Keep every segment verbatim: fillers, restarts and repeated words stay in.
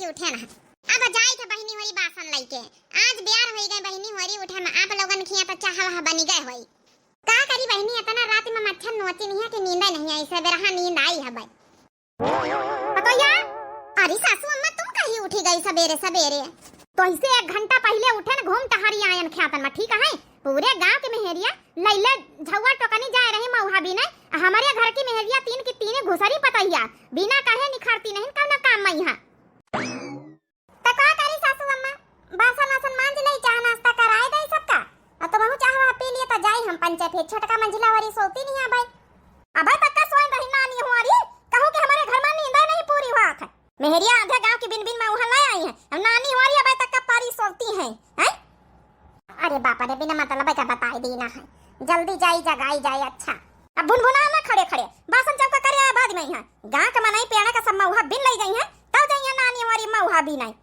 उठे ना। अब जाई थे बहिनी होरी बासन लइके। आज बियार होई गए बहिनी होरी उठे में। आप लोगन खिया तो चाह वाह बनी गए होई। का करी बहिनी, इतना रात में मच्छर नोची नहीं है कि नींद नहीं आई, सबेरहा नींद आई है भाई। पतोहिया, अरे सासू अम्मा, तुम कहीं उठी गई सबेरे सबेरे? तो इसे एक घंटा पहिले उठे न, घूम टहरी आयन ख्यातन में, ठीक है? पूरे गांव के मेहरिया लैले झौआ टोकनी जाए रही मऊहा बीने, आ हमरे घर की मेहरिया तीन की तीने घुसरी पतोहिया, बिना कहे निखरती नहीं कौनो काम में यहाँ। त का करी सासू अम्मा, बासन वासन मांज लई, चाह नाश्ता कराए दई सबका। आ तुमहू चाह वाह पी लिए त जाई हम पंचे, फिर छोटका मंझिला होरी सोती नहीं है भाई। अबे तक का सोए रही नानी होरी, कहूँ कि हमरे घर में नींद नहीं पूरी हुआ है। मेहरिया आधे गांव की बिन बिन मऊहा ले आई है, अब नानी होरी अबे तक का पारी सोती है, हैं? अरे बाप रे, बिना मतलब का बताई दी ना है, जल्दी जाई जगाई जाए। अच्छा, अब भुनभुना ना खड़े खड़े, बासन चौका करे आए बाद में यहाँ। गाँव के मनई पेड़ा का सब मऊहा बिन लई गई है, तब जइया नानी हमारी मऊहा बिनाई।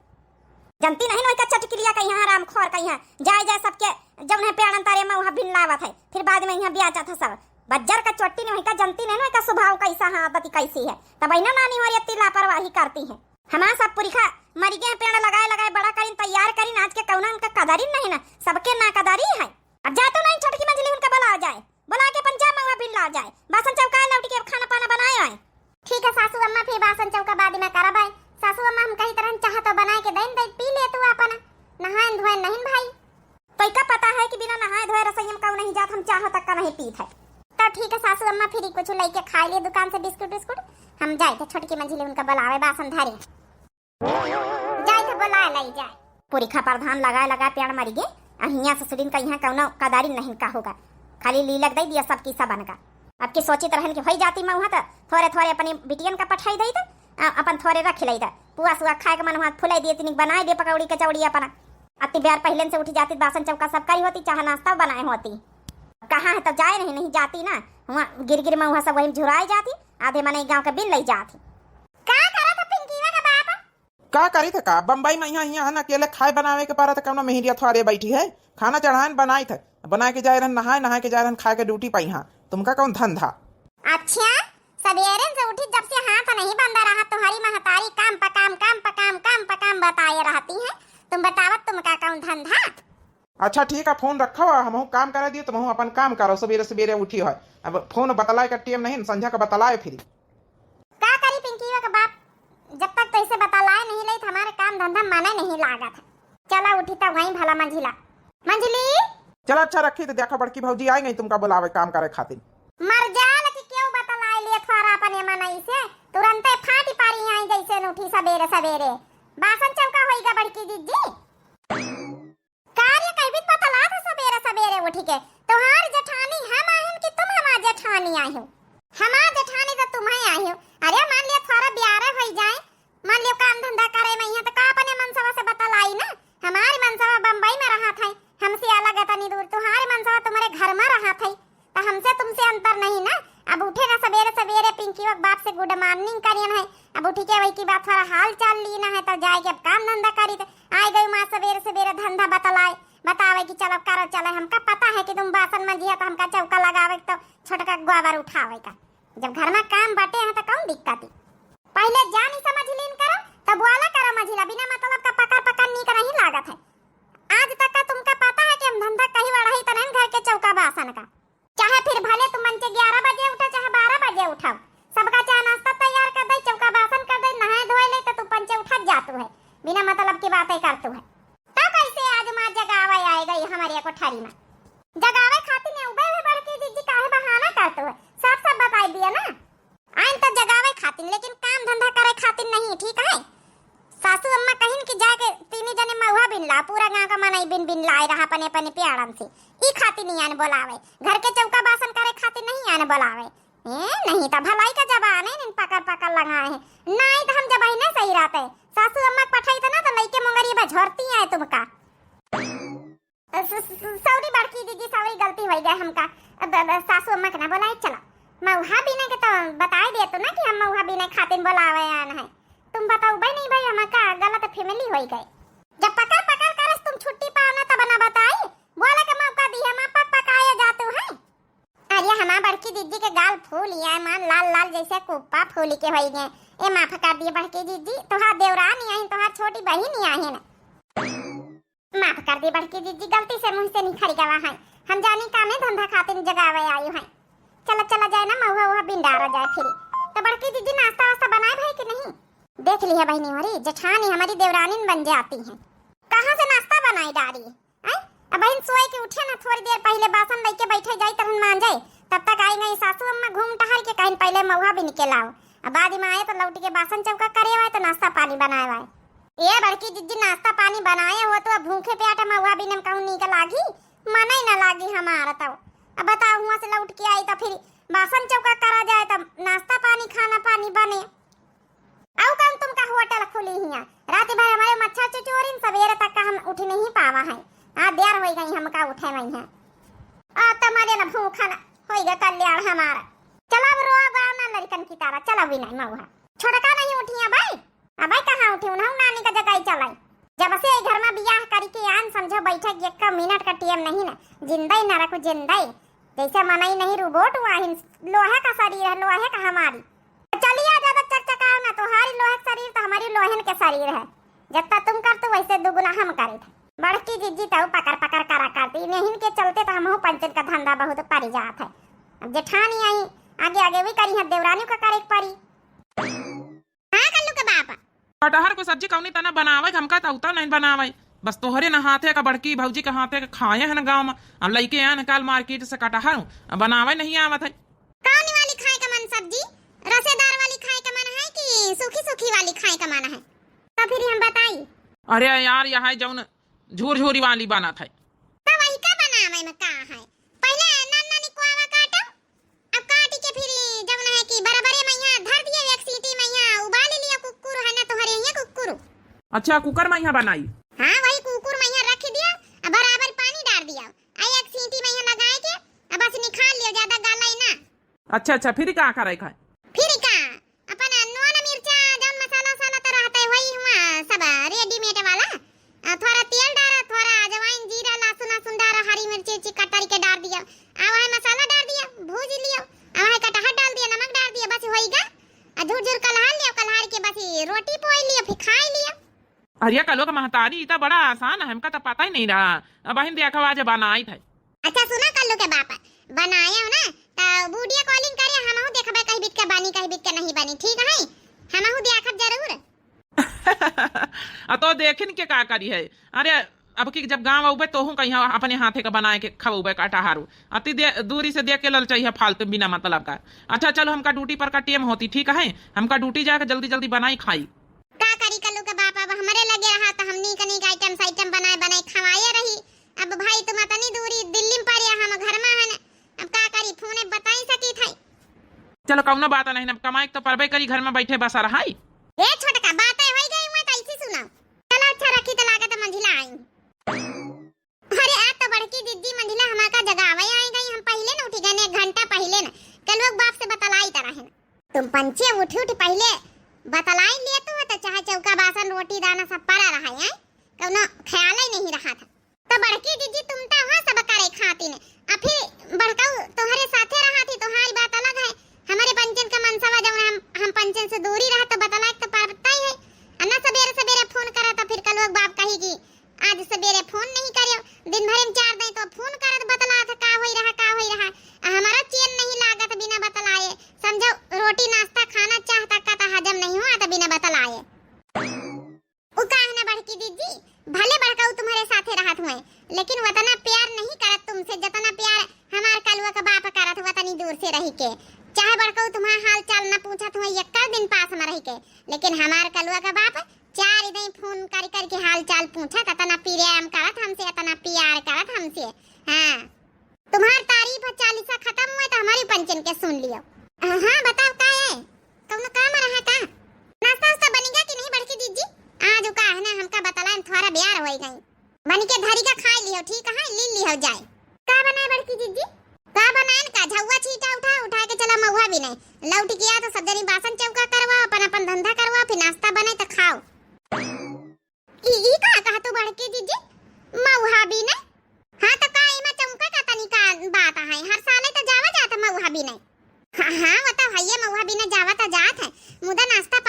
जनती नहीं नोई का चटकिलिया का यहाँ राम खोर का यहाँ जाए जाए सबके जौन है पेड़न तारे मऊहा बिन लावत है, फिर बाद में यहाँ ब्याह जात है सब। बज्जर का चोटी नहीं का जनती नहीं नोई का स्वभाव कैसा है, आदत कैसी है, तब ना नानी हमारी इतनी लापरवाही करती है। हमार सब पुरखा मरी गए पेड़ लगाए लगाए बड़ा करीन तैयार करीन, आज के कौना उनका कदरिन नहीं ना, सबके ना कदरी है। अब जा तो नहीं छोटकी मंझली उनका बुलाओ जाए, बुला के अपन जा मऊहा बिन लाओ जाए, बासन चौका लौट के अब खाना पाना बनाए आए। ठीक है सासू अम्मा, फिर बासन चौका बाद में करब आए। सासू अम्मा हम कही तरह चाह तो बनाए के देन दे, पी ले तू अपन, नहाए धोए नहीं भाई। तो का पता है कि बिना नहाए धोए रसोई में कौन नहीं जात, हम चाह तक का नहीं पीत है। तो ठीक है सासू अम्मा, फिर कुछ लेके खा लिए दुकान से बिस्कुट उस्कुट, हम जाए थे छोटकी मंझली उनका बुलावे बासन धरे। जाए तो बोला लाई जाए। पुरखा प्रधान लगाए लगा पेड़ मरी गे, आ हियां ससुरिन का यहाँ कौनो कदारी नहीं का होगा, खाली लीलक दे दिया सबकी सबन का। अब की सोचित रहन कि होई जाती मऊहा त थोरे थोरे अपनी बिटियन का पठाई दई त, आ, अपन थोरे रख लई त, पुआ सुआ खाए के मन हुआ फुलाई दिए, तिनिक बनाए दिए पकौड़ी कचौड़ी अपना। अति बेर पहले से उठी जाती, बासन चौका सब करी होती, चाह नाश्ता बनाए होती। कहाँ है तब जाए नहीं, नहीं जाती ना, हुआ गिर गिर मऊहा सब वही झुराए जाती, आधे मनई गाँव के बिन लई जाती। का करत है पिंकीवा का बाप? का करी थे का? बम्बई में यहाँ, यहाँ है ना, अकेले खाए बनावे के पारा थे, कौनो मेहरिया थ्वारे बैठी है, खाना चढ़ाए न बनाई थे, बनाए के जाए रहन नहाए, नहाए के जाए रहन खाए के ड्यूटी पाई। हाँ, तुमका कौन धंधा? अच्छा, सबेरे से उठी जब से हाथ नहीं बंदा रहा, तुम्हारी महतारी काम प काम, काम प काम, काम प काम बताए रहती है, तुम बतावत तुमका कौन धंधा? अच्छा ठीक है, फोन रखो, हमहू काम करे दियो, तुमहू अपन काम करो, सबेरे सबेरे उठी है, अब फोन बतलाए का टेम नहीं, संझा का बतलाए फिर। का करी पिंकियो के बाप, जब तक तैसे बतलाए नहीं लई, त हमारे काम धंधा मने नहीं लागत है। चला उठी तब वहीं भला मंझिला। मंझली! चला अच्छा रखी तो देखो, बड़की भौजी आई गई तुमका बुलावे काम करे खातिर। मर जाल कि क्यों बतलाए लिए थोड़ा अपने मनई से, तुरंते फाटी पारी आई जैसे न उठी सबेरे सबेरे। बासन चौका होइगा बड़की जिज्जी। का रे कहबित बतलात है सबेरे सबेरे उठी के, तोहार जेठानी हम आहिन कि तुम हमार जेठानी आहियो? हमार जेठानी तो तुम्हें आहियो। अरे मान लिया थोड़ा ब्यारा होई जाए, मान लिया काम धंधा करे में यहाँ तो का अपने मनसवा से बतलाई ना, हमारी मनसवा बम्बई में रहत है, हमसे अलग इतनी दूर, तुम्हारे मनसवा तुम्हारे घर में रहत है। त हमसे तुमसे अंतर नहीं ना। अब उठे ना सबेरे सबेरे पिंकी के बाप से good morning करियन है। अब उठी के वही की बात थोड़ा हाल चाल ली ना है, तो जाए के अब काम धंधा करी। तो आए गई माँ सबेरे सबेरे धंधा बतलाए, बतावे कि चलो करो चले। हमका पता है कि तुम बासन मंजिया तो हमका चौका लगावे तो छोटका गोबर उठावे का। जब घर में काम बटे हैं तो कौन दिक्कत है? पहले जानी समझ लीन करो, तब वाला करो मझिला, बिना मतलब का पकड़ पकड़ नीक नहीं लागत है। आज तक का तुमका पता है कि हम धंधा कहीं बढ़ाई तो नहीं घर के चौका बासन का? चाहे फिर भले तू मंचे ग्यारह बजे उठा, चाहे बारह बजे उठाओ, सबका चाय नाश्ता तैयार कर दे, चौका बासन कर दे, नहाए धोए ले, तो तू पंचे उठत जातू है, बिना मतलब की बातें करतू है। तब कैसे आज माँ जगावे आए गई हमारे कोठरी में? जगावे खातिर ने उबे हुए बड़की जिज्जी काहे बहाना करतू है? साफ साफ बताई दिया ना। आइन तो जगावे खातिर, लेकिन काम धंधा करे खातिर नहीं, ठीक है? सासू अम्मा कहिन कि जाके तीनी जने महुआ बिन ला, पूरा गांव का मनई बिन बिन लाए रहा अपने अपने प्यारन से। ई खातिर नहीं आन बोलावे, घर के चौका बासन करे खातिर नहीं आन बोलावे। ए, नहीं तो भलाई का जबान है, इन पकड़ पकड़ लगाए हैं। नहीं तो हम जबाई ना सही रहते। सासू अम्मा के पठाई था ना तो लइके मुंगरी बझोरती है तुमका। स-, स-, स-, sorry बड़की दीदी, sorry, गलती होइ गए हमका। अब, अब सासू अम्मा के ना बोलाए, चला। मउहा बीने के तो बताए दे तो ना कि हम मउहा बीने खातिर बोलावे आन है। तुम बताओ भाई, नहीं भाई, हमका गलत फहमी होइ गए। जब पकड़ पकड़ करस तुम छुट्टी पाओ ना तब ना बताई, बोले के मौका दी, हम पक पकाए जातू है। अरे हमार बड़की दीदी के गाल फूल आए मान लाल लाल जैसे कुप्पा फूल के होई गए। ए, माफ कर दिए बड़की जिज्जी, तोहार देवरानी आहिन, तोहार छोटी बहिन आहिन। माफ कर दिए बड़की जिज्जी, गलती से मुँह से निखरि गवा है। हम जानी कामे धंधा खातिर जगावे आयु है। चला, चला जाए ना, महुआ उहा बिंडारा जाए फिरी। तो बड़की जिज्जी, नाश्ता वास्ता बनाए भाई कि नहीं? देख लिया बहिनी, हमारी जेठानी हमारी देवरानी बन जाती हैं। कहाँ से नाश्ता बनाई डारी? हैं? अब बहिन सोए के उठे ना, थोड़ी देर पहिले बासन लइके बैठे जाई, तहन मांजे। तब तक आई गई सासू अम्मा घूम टहर के, कहिन पहिले महुआ बिन के लाओ। अब बाद में आए तो लौट के बासन चौका करे आए, तो नाश्ता पानी बनाए आए। ए बड़की जिज्जी, नाश्ता पानी बनाए हो तो अब भूखे प्याटे महुआ बिनम कहूँ नीक लागी? मनई ना लागी हमार तो। अब बताओ, हुआँ से लौट के आई तो फिर बासन चौका करा जाए, तब नाश्ता पानी, खाना पानी बने। अउ कौन तुमका होटल खुली हियाँ? रात भर हमारे मच्छर चुचोरिन, सवेरे तक का हम उठ नहीं पावा है। हाँ, देर होई गई हमका उठे में है। आ, तुम्हारे ना भूखन होई गए कल्याण हमारा। चला अब रोआ गाना लड़कन की तारा, चला विनय मऊहा। छोटका नहीं उठिया भाई? अबे कहाँ उठी, उन्हों नानी का जगह ही चलाई। जब से ई घर में बियाह करी के आन, समझो बैठे के एक मिनट का टेम नहीं ना, जिंदा ही ना रखू, जिंदा ही। जैसे मनई नहीं, रोबोट हुआ ही, लोहे का शरीर है, लोहे का हमारी। चलिए ज्यादा चकचकाओ ना, तोहारी लोहे का शरीर तो हमारी लोहन के शरीर है। जितना तुम करते वैसे दुगुना हम करे थे। बड़की जिज्जी तो पकड़ पकड़ करा करती, इन्हीं के चलते तो हमहू पंचन का धंधा बहुत परी जात है। अब जेठानी आई, आगे आगे भी करी है, देवरानी का करे के परी। हाँ, कल्लू के बाप। कटहर को सब्जी कौनी तना बनावे, हमका तो उतना नहीं बनावे। बस तोहरे न हाथे का, बड़की भौजी के हाथे का खाए है न गाँव में। आ लइके आन काल मार्केट से कटहर, आ बनावे नहीं आवत है। कौनी वाली खाए का मन सब्जी? रसेदार वाली खाए का मन है कि सूखी सूखी वाली खाए का मन है? तो फिर हम बताई। अरे यार, यह है जौन झुरझुरी वाली बनत है। तो वही का बनावे में का है? पहिले नान नानी कोवा काटो, अब काटी के फिर जौन है कि बराबरे मइहाँ धर दिया, एक सीटी मइहाँ उबाल लिया, कुकुर है ना तोहरे यहाँ कुकुर। अच्छा, कुकर मइहाँ बनाई? हाँ, वही कुकुर मइहाँ रख दिया, अब बराबर पानी डाल दिया, आ एक सीटी मइहाँ लगाए के, अब बस निकाल लियो, ज्यादा गालाई ना। अच्छा, अच्छा, फिर का करे खाए? फिर का? अपन नून मिर्चा जौन मसाला वसाला तो रहता है, वही हुआ सब रेडीमेड वाला। आ, थोड़ा तेल डारा, थोड़ा अजवाइन, जीरा, लहसुन, लहसुन डारा, हरी मिर्ची उर्ची कतर के डार दिया। आ, वही मसाला डार दिया, भूज लियो। आ, वही कटहर डाल दिया, नमक डार दिया, बस होइगा। आ, झुरझुर कलहार लियो, कलहार के बस ये रोटी पोई लियो, फिर खाई लियो। अरे कल्लू के महतारी, ई तो बड़ा आसान है, हमका तो पता ही नहीं रहा। अब बहिन देखो, आज बनाई थे। अच्छा सुना कल्लू के बाप, बनाए हो ना, तो वीडियो कॉलिंग करे, हमहू देखबे कही बीत के बनी, कही बीत के नहीं बनी, ठीक है? हमहू देखब जरूर। आ तो देखिन के का करी है? अरे अब की जब गाँव अउबे तोहू कहीं अपने हाथे का बनाए के खवउबे कटहर। अति दे-, दूरी से देख के ललचइहा फालतू बिना मतलब का। अच्छा चलो, हमका ड्यूटी पर का टेम होती, ठीक है? हमका ड्यूटी जाके जल्दी जल्दी बनाई खाई। का करी कल्लू के बाप, अब हमरे लगे रहा तो हम नीक नीक आइटम साइटम बनाए बनाए खवाए रही। अब भाई तुम अतनी दूरी दिल्ली में पड़े, हम घर में हन, अब का करी, फोने बताई सकी थे। चलो कौनो बात नहीं, अब कमाई तो परबे करी, घर में बैठे बसा रहाई। ए छोटका, बातें होई गई हुआ तो ऐसी सुनाओ। चलो अच्छा रखी तो लागत मंझिला आई। अरे आज तो बड़की जिज्जी मंझिला हमार का जगावे आई गई, हम पहिले न उठी गए, एक घंटा पहिले न। कलुआ के बाप से बतलाई तरह है। तुम पंचे उठी उठी पहिले बतलाई लिए तू, तो चाहे चौका बासन रोटी दाना सब पड़ा रहा है, कौनो ख्याल ही नहीं रहा था। तो बड़की जिज्जी तुम तो हो सब करे खातिन, आ फिर बड़काऊ तोहरे साथे रहा थी, तोहारी बात अलग है। हमारे पंचन का मनसवा जौन हम, हम पंचन से दूरी रहा तो बतलाए तो पड़ता ही है। आ ना सबेरे सबेरे फोन करा तो फिर कलुआ के बाप कही कि आज सबेरे फोन नहीं करे, दिन भर में चार दिन तो फोन करत बतला था का होई रहा, का होई रहा। आ हमारा चैन नहीं लागत बिना बतलाए, समझो रोटी नाश्ता खाना चाह तक का तो हजम नहीं हुआ तो बिना बतलाए। उ काहे ना बड़की जिज्जी, भले बड़काऊ तुम्हारे साथे रहत हुए, लेकिन वतना प्यार नहीं करत तुमसे, जतना प्यार हमार कलुआ का बाप करत हुआ तनी दूर से रही के। चाहे बड़काऊ तुम्हारा हाल चाल ना पूछत हुए, एक्का दिन पास में रही के, लेकिन हमार कलुआ का बाप चार दिन फोन कर कर के हाल चाल पूछत, अतना प्रेम करत हमसे, अतना प्यार करत हमसे। हाँ। तुम्हार तारीफ चालीसा खत्म हुए तो हमारी पंचन के सुन लियो। हाँ, बताओ का है? कौनो काम रहा का? नाश्ता वास्ता बनिगा कि नहीं बड़की जिज्जी? आज का है ना, हमका बतलाएन थोड़ा ब्यार होई गई। बनी के धरी का खाई लियो, ठीक है, ली लियो जाए। का बनाए बड़की जिज्जी? का बनाएन का? झौआ छीटा उठा, उठा के चला महुआ बिने। लौट के आ तो सब जनी बासन चौका करवा, अपन अपन धंधा करवा, फिर नाश्ता बने तो खाओ। ई, ई का कहा तू बड़की जिज्जी? महुआ बिने? हाँ तो का इमा चौका का तनी का बात है? हर साले तो जावा जात महुआ बिने। हाँ, हाँ, वो तो हइये महुआ बिने जावा तो जात है, मुदा नाश्ता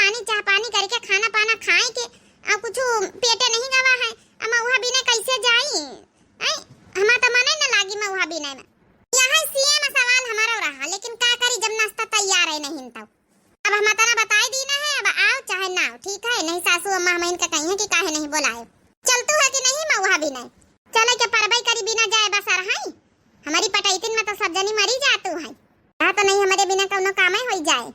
नहीं तो। अब हम अतना बताई दीना है, अब आओ चाहे ना आओ, ठीक है? नहीं सासू अम्मा हम इनका कही है कि काहे नहीं बोलाए। चलतू है कि नहीं मऊहा बिने? चले के परबई करी बिना जाए बसर है। हमारी पटैतिन में तो सब जनी मरी जातू है। कहा तो नहीं हमारे बिना कौनो कामे होई जाए।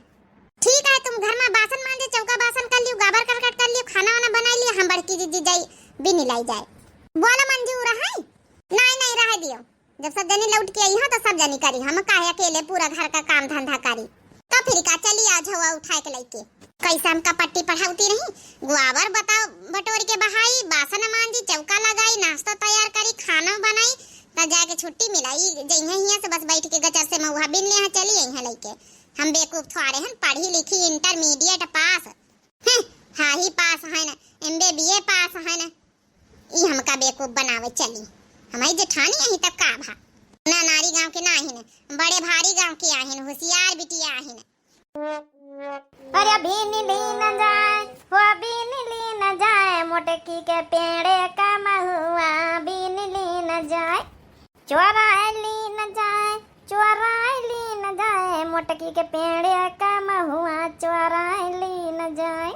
ठीक है, तुम घर में बासन मांजे, चौका बासन कर लियो, गाबर करकट कर लियो, खाना वाना बनाई लियो, हम बड़की जिज्जी जाई बिनी लाई जाए। बोलो मंजूर है? नहीं, नहीं, रह दियो। जब सब जनी लौट के आई हो तो सब जनी करी, हम काहे अकेले पूरा घर का काम धंधा करी? तो फिर का, चली आ झोआ उठाए के लइके। कैसे हमका पट्टी पढ़ावती रही, गुआवर बताओ, बटोर के बहाई, बासन मांजी, चौका लगाई, नाश्ता तैयार करी, खाना बनाई, त जाके छुट्टी मिलाई। जइहे हियां से बस बैठ के गचर से मऊहा बिन ले, चली आई है लइके। हम बेवकूफ थोड़े हन, पढ़ी लिखी intermediate पास, हैं, हाही पास है न, एम बी बी ए पास है न। ई हमका बेवकूफ बनावे चली। हमारी जेठानी अही तब का भा? ना नारी गांव के ना आहिन, बड़े भारी गांव के आहिन, होशियार बिटिया आहिन। अरे बीन ली न जाए, हो बीन ली न जाए, मोटकी के पेड़े का महुआ बीन ली न जाए। चोराए ली न जाए, चोराए ली न जाए, मोटकी के पेड़े का महुआ चोराए ली न जाए।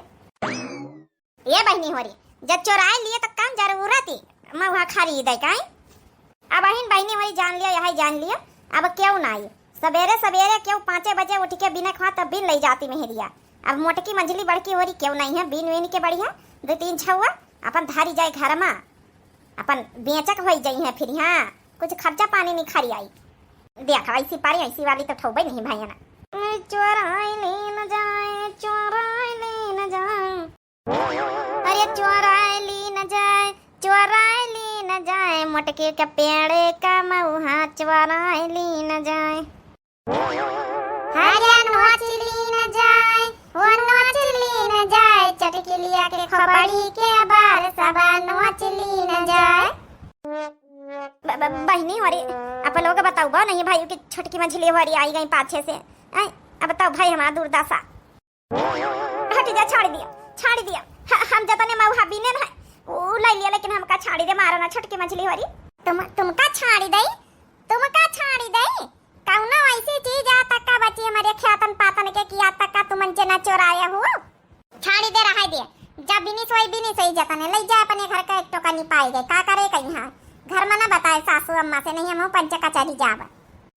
ए बहिनी होरी, जब चोराए लिए त कौन जरूरत ही महुआ खरीदे काई? अब अहिन बहिनी होरी जान लियो, यही जान लियो, अब केहू ना आई। सबेरे सबेरे केहू पाँचे बजे उठ के बिने खवा तब बिन लई जाती मेहरिया। अब मोटकी मंझली बड़की होरी केहू नहीं है, बिन विन के बढ़िया दो तीन छौआ अपन धारी जाए घर मा, अपन बेचक होई जाई है फिर। हाँ, कुछ खर्चा पानी नहीं खरी आई। देख ऐसी पारी ऐसी वाली तो ठौबे नहीं भाई ना। चोराए ले न जाए, चोराए ले न जाए। अरे चोराए ली न जाए, चोराए ली न जाए, मोटकी के पेड़े का मऊहा चोराए ली न जाए। अरे नोच ली न जाए, वो नोच ली न जाए, चटकिलिया के खोपड़ी के बार सब नोच ली न जाए। ब-, ब-, बहिनी होरी, आप लोग बताओ बा नहीं भाई कि छोटकी मझली होरी आई गई पाछे से। आय, अब बताओ भाई हमारा दुर्दशा। हट जा, छाड़ दिया, छाड़ दिया। ह-, हम जतने मऊहा बीने न है, उ ले लिया, लेकिन हमका छाड़ी दे, मारो ना छोटकी मझली होरी। तुम, तुमका छाड़ी दई, तुमका छाड़ी दई। कौनो ऐसी चीज आ तक का बची हमारे ख्यातन पातन के कि आ तक का तुमन जे ना चोराया हो। छाड़ी दे, रहाई दे। जब बिनी सोई, बिनी सोई जतने ले जा अपने घर का एक टोका निपाई गए। का करे कहीं हाँ? घर में ना बताए सासू अम्मा से, नहीं हम पंच कचहरी जाब।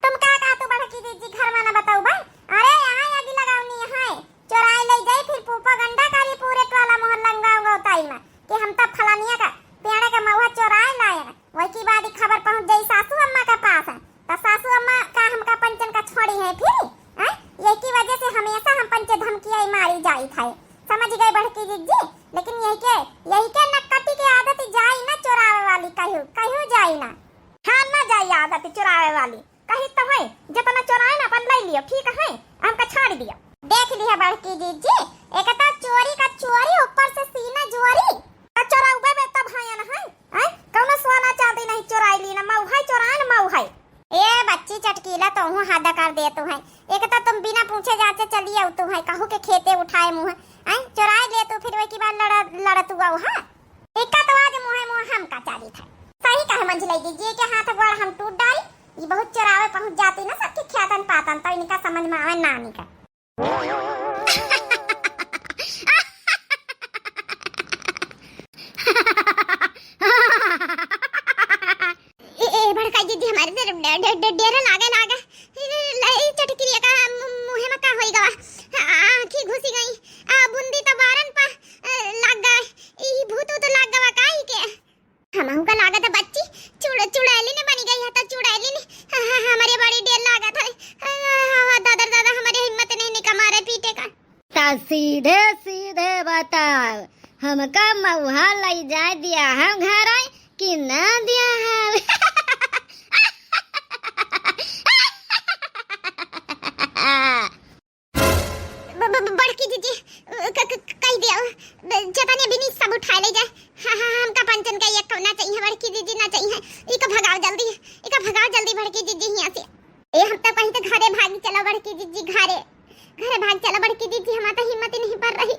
तुम का कहा तू बड़की दीदी घर में ना बताऊ बा? अरे यहाँ आगी लगावनी है। चोराए ले जाई, फिर प्रोपेगेंडा करी पूरे टोला मोहल्ला गाँव गौताई में कि हम तब फलानिया का पेड़ का महुआ चोराए लाए हैं। वही की बाद ई खबर पहुँच जाई सासू अम्मा के पास, तो सासू अम्मा का हमका पंचन का छोड़ी है फिर, हैं? यही की वजह से हमेशा हम पंचे धमकियाई मारी जाई था, समझ गए बड़की जिज्जी? लेकिन यही के, यही के नक्कटी के आदत जाई ना चोरावे वाली, कहियो, कहियो जाई ना। हाँ, ना जाई आदत चोरावे वाली। कही तो है, जितना चोराए ना अपन ले लियो, ठीक है, हमका छाड़ दियो। देख लिया बड़की जिज्जी, एक तो चोरी का चोरी, ऊपर से सीना जोरी। तो चोराउबे बे तब है ना है, हैं? कौनो सोना चांदी नहीं चोराई ली ना, मऊ है चोराए ना मऊ है। ए बच्ची चटकीला, तोहू हद कर दे तू है। एक तो तुम बिना पूछे जाचे चली आऊ तू है, कहू के खेते उठाए मुँह, हैं? चोराए ले तू फिर वही की बात लड़ा, लड़त हुआ है। एका तो आज मुँहे मुँह हमका चाली था। सही कहे मंझले दीजिए के हाथ गोड़ हम टूट डारी, ये बहुत चोरावे पहुँच जाती ना सबके ख्यातन पातन, तो इनका समझ में आवे ना निका। ए, ए, बड़का दीदी, हमारे डे-, डे-, डे-, डेरा लागे, लागे। ए, ले, चटकिलिया का मु-, मुँहे में का होई गवा? आ, आँखी घुसी गई। आ, बुंदी तो बारन पा, ए, लाग गए। ई भूत उत लाग गवा का ई के? हम हमका लागत है बच्ची, चुड़-, चुड़ैली ने बनी गई है, तो चुड़ैली ने ह-, ह-, हमारे बड़ी डेर लागत है। ह-, ह-, ह-, दादा, दादा, हमारे हिम्मत नहीं निका मारे पीटे का। तो सीधे सीधे बताओ, हमका मऊहा लई जाए दिया है घर आए कि ना दिया है? ब-, ब-, ब-, बड़की दीदी, क-, क-, क-, कह दिया, ब-, जतने भी नहीं सब उठा ले जाए। हाँ, हाँ, हमका पंचन का एक ना चाहिए, बड़की दीदी ना चाहिए। इका भगाओ जल्दी, इका भगाओ जल्दी बड़की दीदी हियाँ से। ए, हम तो कहीं तो घरे भागी चला बड़की दीदी, घरे, घरे भाग चला बड़की दीदी, हमार तो हिम्मत ही नहीं पड़ रही।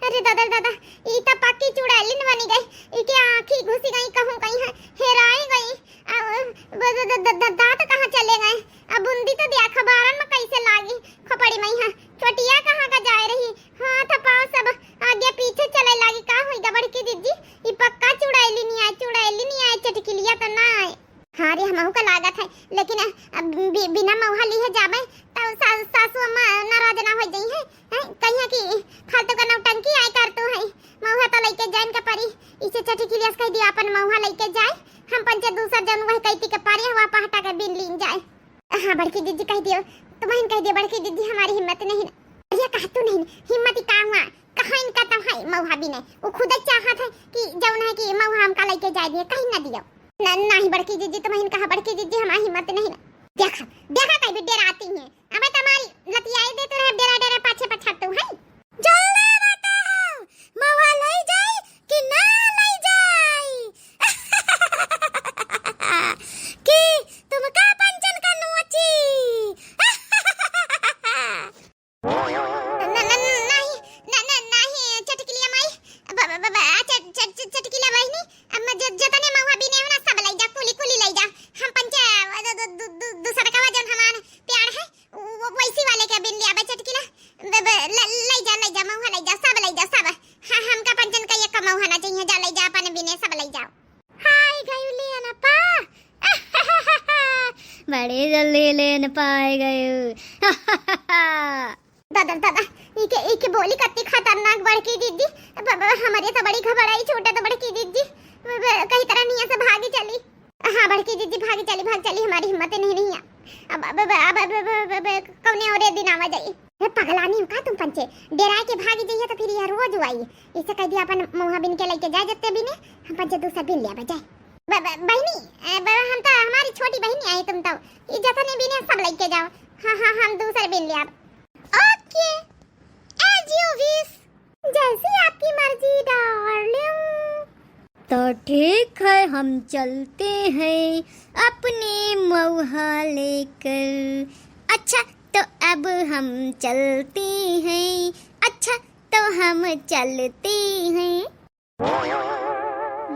अरे दादा, दादा, ई तो पक्की चुड़ैलिन बनी गई, इके आँखी घुसी गई, कहूँ कहीं है, हेराई गई। अब ब-, द-, द-, द-, द-, दाँत कहाँ चले गए? अब बुंदी तो दिया अखबारन में कैसे लागी? खोपड़ी में यहाँ है, हैं? कहिया कि फालतू का नौटंकी आय करतू है। मउहा तो लइके जाइन का परी। इसे चटकिलिया से कहि दिया अपन मउहा लइके जाए। हम पंचे दूसर जउन वह कैती के पारे हुआ पहटा के बिन लीन जाए। हाँ बड़की जिज्जी कहि दियो, तुमहिन कहि दियो बड़की जिज्जी हमारी हिम्मत नहीं ना। अरे कहतू नहीं, हिम्मत ही का हुआ? कहाँ इनका तो है मउहा बिने? वो खुद ही चाहत है कि जउन है कि मउहा हमका लइके जाए दिए, कहीं ना दियो। न-, नहीं बड़की जिज्जी, तुमहिन कहा बड़की जिज्जी हमारी हिम्मत नहीं ना। देखा, देखा कहीं भी डेराती हैं। अबे तुम्हारी लतियाई दे तो रहे डेरा डेरा पाछे पछातू है। जल्दी बताओ, मउहा लई जाई कि ना लई जाई? कि तुमका पंचन का नोची? न-, न-, न-, नहीं, न-, न-, नहीं, चटकिलिया माई, ब-, ब-, ब-, ब-, आ, चट-, चट-, चट-, चटकिला बहिनी, अब मैं ज-, जतने मउहा बिने हो ना, सब लई जा, कुली, कुली लई जा। हम पंचे, अ, दु-, दु-, दु-, दु-, दूसर का वजन हमार प्यार है, वो, वो, वैसी वाले के बिन लिया बे चटकिला, ब-, ब-, ल-, लई जा, लई जा, मउहा लई जा, सब लई जा, सब। हाँ, हमका पंचन का एक मउहा ना चाहिए, जा लई जा, अपन बिने सब लई जाओ। हाय गयू लेन पा। बड़े जल्दी लेन पाए गए। दादा, दादा, इके, इके बोली कत्ती खतरनाक बड़की जिज्जी। ब-, ब-, हमरे तो बड़ी घबराई छूटत बड़की जिज्जी। ब-, ब-, कहीं तरह निया से भागी चली। हाँ बड़की जिज्जी, भागी चली, भाग चली, हमारी हिम्मत नहीं, नहीं है। अब, अब, अब, अब, अब, अब, अब, अब कौने औरे दिन आवा जाई। ए पगलानी हो का तुम पंचे? डेराए के भागी जइहे तो फिर यह रोज आई। इसे कहि दिया अपन मउहा बिन के लइके जाए जत्ते बिने, हम पंचे दूसर बिन लिया बजाए। ब-, ब-, बहिनी, ए, ब-, हम तो हमारी छोटी बहिनी आई तुम तो, ये जतने बिने सब लइके जाओ। हाँ, हाँ, हम दूसर बिन लिया। OK, as you wish, जैसी आपकी मर्जी darling। तो ठीक है, हम चलते हैं अपने मउहा लेकर। अच्छा, तो अब हम चलते हैं। अच्छा, तो हम चलते हैं।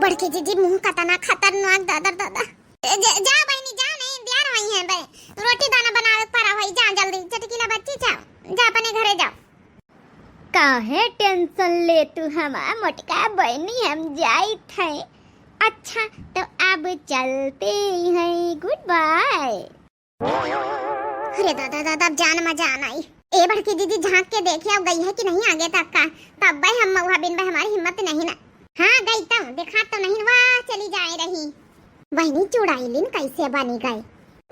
बड़की जिज्जी मुँह कतना खतरनाक, दादा रे दादा। ए, जा, जा बहिनी, जा, नहीं, देर होई है बे। रोटी दाना बनावे के परा होई, जा जल्दी, चटकीला बच्ची, जा, जा अपने घरे जाओ। काहे tension लेतू हमार मोटका बहिनी, हम जाइत है। अच्छा, तो अब चलते हैं, good bye। अरे दादा, दादा, अब जान मजा आना आई। ए बड़की दीदी, झाँक के देखे, अब गई है कि नहीं आगे तक का? तब भाई हम मउहा बिन भाई, हमारी हिम्मत नहीं ना। हाँ, गई तो, देखा तो नहीं, वाह, चली जाए रही। बहिनी, चुड़ैलिन कैसे बनी गई?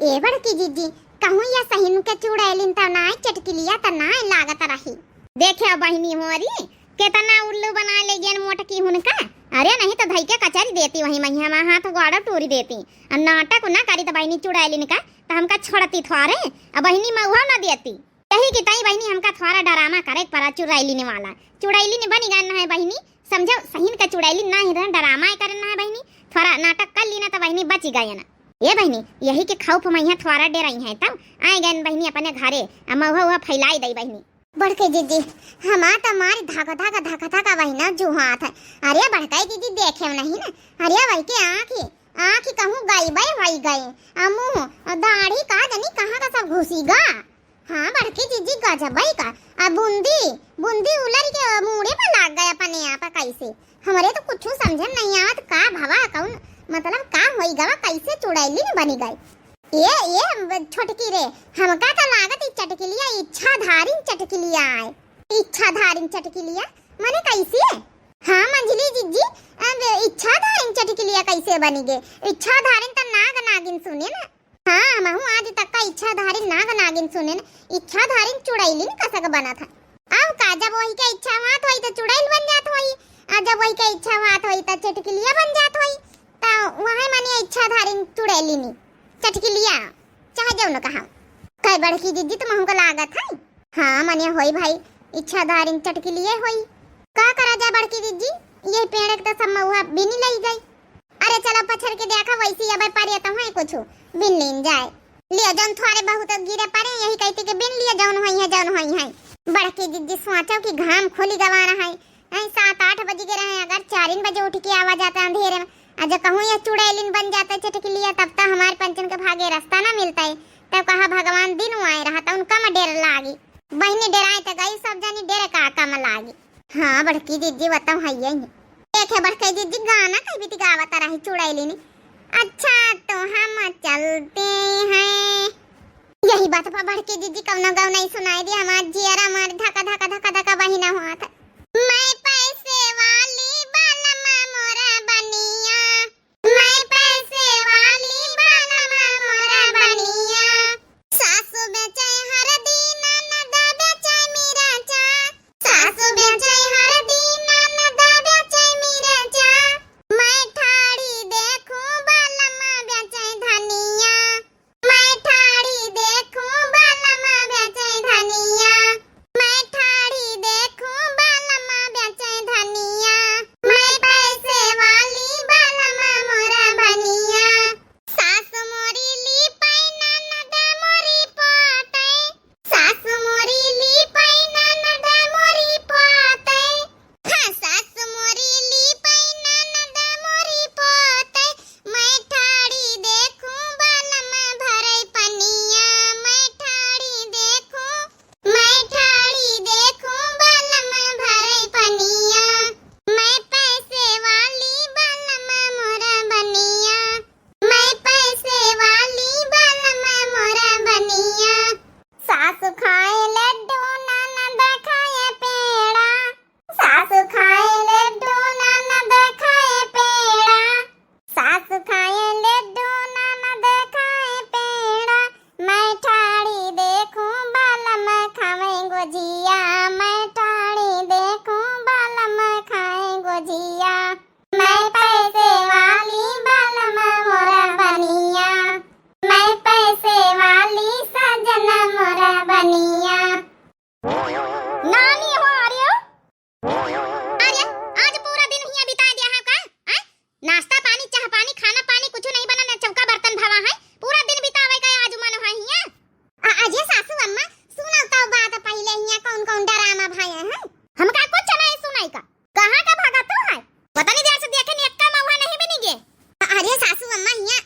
ए बड़की दीदी, कहूँ या सहिन के चुड़ैलिन तो ना, चटकिलिया तो ना लागत रही। देखे बहिनी होरी, केतना उल्लू बना ले गेन मोटकी हुनका। अरे नहीं तो धई के कचरी देती, वही महिया मा हाथ गोड़ टूरी देती। आ नाटक ना करी तो बहिनी चुड़ैलिन का, तो हमका छोड़ती थोरे, आ बहिनी मउहा ना देती। यही की तई बहिनी हमका थोरा डरामा करे के परा चुड़ैलिन वाला। चुड़ैलिन बनी गए ना है बहिनी, समझो सहिन का चुड़ैलिन ना ही रहन, डरामा ही करे ना है बहिनी। थोरा नाटक कर ली ना तो बहिनी बची गए ना। ए बहिनी, यही के खौफ महिया थोरा डेराई है तब आए गए बहिनी अपने घरे, आ मउहा उहा फैलाई दई बहिनी। बड़के जीजी, हमार त मारी धक धक धक धक बहिना जुहात है। अरे बड़के जीजी देखे नहीं ना, अरे वही के आँखी, आँखी कहूँ गई बे होई गई, आ मुँह, आ दाढ़ी का जनी कहाँ का सब घुसी गा। हाँ बड़के जीजी गजबई का, आ बुंदी, बुंदी उलर के मूड़े पर लाग गए अपने आप कैसे। हमरे तो कुछ समझे में नहीं आवत का भवा कौन, मतलब का होई गवा कैसे चुड़ैलिन बनी गई। ए, ए, छोटकी रे, हमका त लागत ई चटकिलिया इच्छाधारिन चटकिलिया आय। इच्छाधारिन चटकिलिया? मने कैसे? हाँ, मंझली जिज्जी, अब इच्छाधारिन चटकिलिया कैसे बनी गे? इच्छाधारिन त नाग नागिन सुने ना। हाँ, हमहू आज तक का इच्छाधारिन नाग नागिन सुने ना। इच्छाधारिन चुड़ैलिन कसक बनत है। अब का, जब वही के इच्छा होत होई त चुड़ैल बन जात होई, आ जब वही के इच्छा होत होई त चटकिलिया बन जात होई। त वहे मने इच्छाधारिन चुड़ैलिनी, चटकिलिया, चाहे जौन कहा। कई बड़की दीदी तुम हमको लागत है? हाँ मने होई भाई, इच्छाधारिन चटकिलिये होई। का करा जाए बड़की दीदी, ये पेड़ एक तो सब मउहा बिनी लई गई। अरे चलो पछर के देखा, वैसी अबे परे तो है कुछ, बिन लीन जाए। लियो जौन थोड़े बहुत गिरे पड़े, यही कहती के बिन लियो, जौन होई है, जौन होई है। बड़की दीदी सोचो कि घाम खुली गवा रहा है, हैं, सात आठ बज गए रहे, अगर चारिन बजे उठ के आवा जाता अंधेरे में, आ जब कहूँ ये चुड़ैलिन बन जाता चटकिलिया, तब तो हमारे पंचन के भागे रास्ता ना मिलता है। तब कहा भगवान दिन आए रहा, तो उनका में डेर लागी। बहिनी डेराए तो गई, सब जनी डेर का कम लागी। हाँ बड़की दीदी, बताओ है यही। देखे बड़की दीदी गाना कहीं भी गावत रही चुड़ैलिन। अच्छा तो हम चलते हैं। यही बात पर बड़की जीजी कौनो गौनई सुनाई दिया, हमार जियरा मार धका धका धका धका बहिना हुआ था। मैं पैसे वाली बलमा मोरा बनिया, मैं पैसे वाली बलमा मोरा बनिया। सासु बेचे हरदी, ननद बेचे मिरचा, सासु बेचे हरदी, ननद बेचे मिरचा। मैं ठाड़ी देखूं बलमा बेचे धनिया, मैं ठाड़ी देखूं बलमा बेचे धनिया, मैं ठाड़ी देखूं बलमा बेचे धनिया। मैं पैसे वाली बलमा मोरा बनिया। सासु मोरी लीपई ननद मोरी पोतई, सासु मोरी लीपई ननद मोरी पोतई। हाँ, सासु मोरी लीपई ननद मोरी पोतई। मैं ठाड़ी देखूं बलमा भरई पनिया, मैं ठाड़ी देखूं, मैं ठाड़ी देखूं बलमा भरई पनिया। मैं पैसे वाली बलमा मोरा बनिया, मैं पैसे वाली बलमा मोरा बनिया। सासु खाए लड्डू ननद खाए पेड़ा, सासु खाए लड्डू ननद खाए पेड़ा, सासु खाए लड्डू ननद खाए पेड़ा। मैं ठाड़ी देखूं बलमा खाए गोजिया, मैं ठाड़ी देखूं बलमा खाए गोजिया। मैं पैसे वाली बलमा मोरा बनिया, मैं पैसे वाली सजना मोरा बनिया। नानी हो, अरे ओ। अरे, आज पूरा दिन हियां बिता दिया है का? हैं? नाश्ता पानी, चाह पानी, खाना पानी कुछ नहीं बना, ना चौका बर्तन भवा है। पूरा दिन बितावे का आज मन है हियां। आ, अजय सासू अम्मा, सुनाओ तो बात पहले हियां कौन कौन ड्रामा भया है? हमका कुछ नहीं सुनाई का। कहाँ का भागा तू है? पता नहीं देर से देखे नहीं, एक्का मौहा नहीं बनी गे। अरे सासू अम्मा हियां,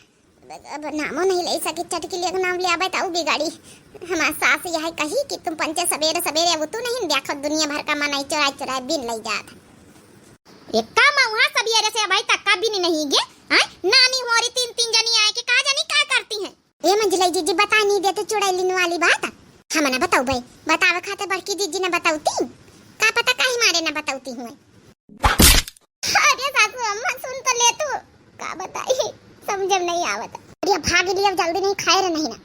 अब नामो नहीं ले सके, चटकी ले नाम ले आवे ताऊ बिगाड़ी। हमार सास यह कही कि तुम पंचे सवेरे सवेरे अब तू नहीं देखो दुनिया भर का मनई चुराए चुराए बिन लई जात है। एक्का मौहा सवेरे से अबही तक का बिन नहीं गे। हैं? नानी होरी तीन तीन जनी आए के का जानी का करती हैं। ए मंझलई जीजी, बता नहीं देते चुड़ैलिन वाली बात। हम ना बताऊ भाई, बतावे खाते बड़की जीजी ना बताउती। का पता काहे मारे ना बताउती हुए। अरे सासू अम्मा, सुन तो ले तू, का बताई, समझ में नहीं आवत। अरे भाग लिया, जल्दी नहीं खाए रे नहीं ना।